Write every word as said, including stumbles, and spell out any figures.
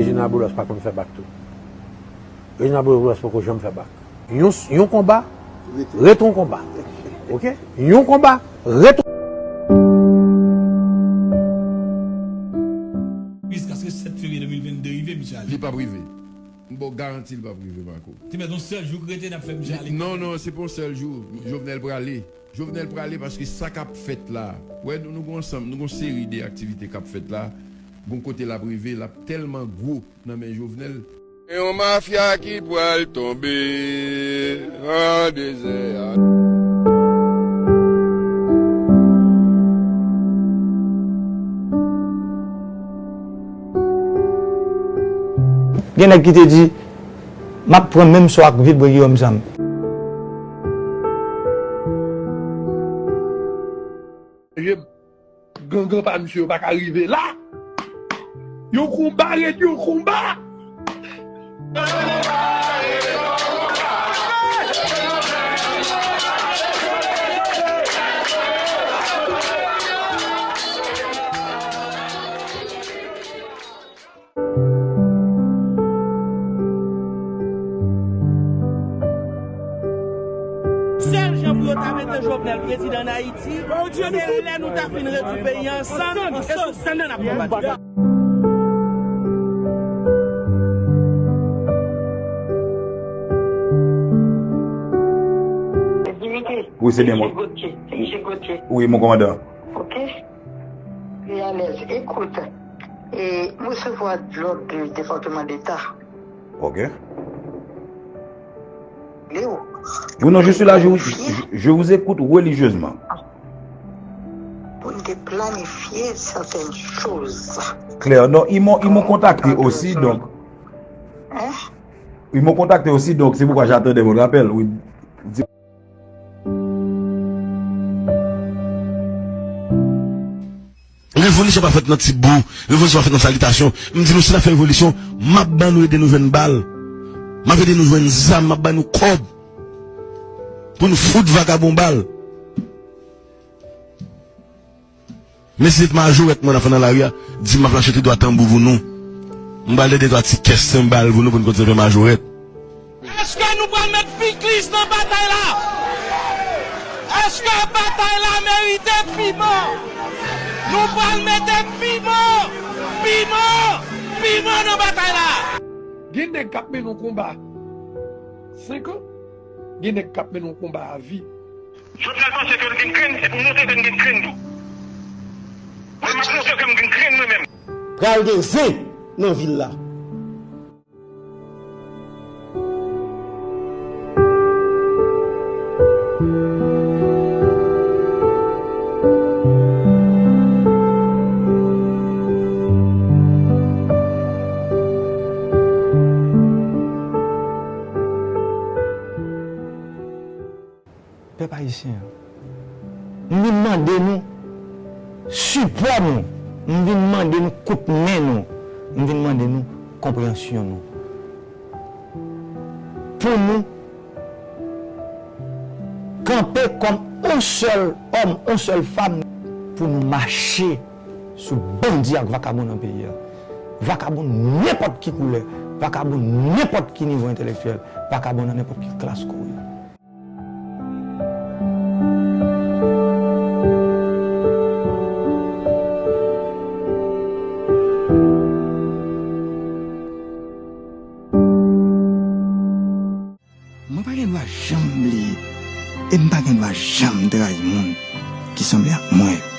Reginald Boulos pa konn fè bak tou. Reginald Boulos poko janm fè bak. Yon, yon konba, ret yon konba. Ok? Yon konba, ret yon Jiskaske sèt fevriye de mil vennde rive, misye ale. Li p ap rive. M ba w garanti li p ap rive, Marco. Ti mèt yon sèl jou k rete, n ap fè misye ale. Non, non, se pa yon sèl jou. Jovenel prale. Jovenel prale paske sa k ap fèt la. Wè, nou, nou gon ansanm, nou gon seri de aktivite k ap fèt la. Gon kote l ap rive, l ap tèlman gwo nan men Jovenel. Yon mafya ki pral tonbe nan dezè a. Gen nèg ki te di, "M ap pran menm sò ak Vilbrun Guillaume Sam." Gangan pa misye yo pa ka rive la. Yon konba ret yon konba. Sèl jan pou yo ta mete Jovenel prezidan an Ayiti, se lè nou ta fin rezoud peyi a ansanm, e sou sa n ap konbat. Dimitri, wi, se byen mwen. Wi, mon kòmandan. Ok. Li alèz. Écoute, et m resevwa lòd de Département d'État. Ok. Léo, oui, non, je suis là, je, je, je vous écoute religieusement. Pou n te planifye certaines choses. Claire, non, ils m'ont, ils m'ont contacté aussi, donc. Hein? Ils m'ont contacté aussi, donc c'est pourquoi j'attendais votre appel. Oui. Revolisyon pa fèt nan ti bou, revolisyon pa fèt nan salitasyon. M di nou, si n ap fè revolisyon, m ap ban nou ede nou jwenn bal. M ap ede nou jwenn zam, m ap ban nou kòb. Pou nou fout vagabon bal. Men si se t majorèt mwen nan fè nan lari a, di m ap lache ti dwa tanbou pou nou. M pral de twa ti kès senbal pou nou, pou nou kontinye fè majorèt. Èske nou pral met piklis nan batay la? Èske batay la merite piman? Nou pral mete piman, piman, piman nan batay la. Gen nèg k ap mennen yon konba senk an, gen nèg k ap mennen yon konba a vi. Jovenel panse ke l gen grenn, epi m montre ke m gen grenn tou. Mwen, m ap montre ke m gen grenn mwen menm. Pral gen zen nan vil la. Pèp ayisyen an, m vin mande nou sipò nou, m vin mande nou kout men nou, m vin mande nou konpreyansyon nou. Pou nou kanpe kòm yon sèl òm, yon sèl fanm, pou nou mache sou bandi ak vakabon nan peyi a. Vakabon nenpòt ki koulè, vakabon nenpòt ki nivo entèlektyèl, vakabon nan nenpòt ki klas ke w ye. Mwen pa gen dwa janm bliye, e m pa gen dwa janm trayi moun ki sanble ak mwen.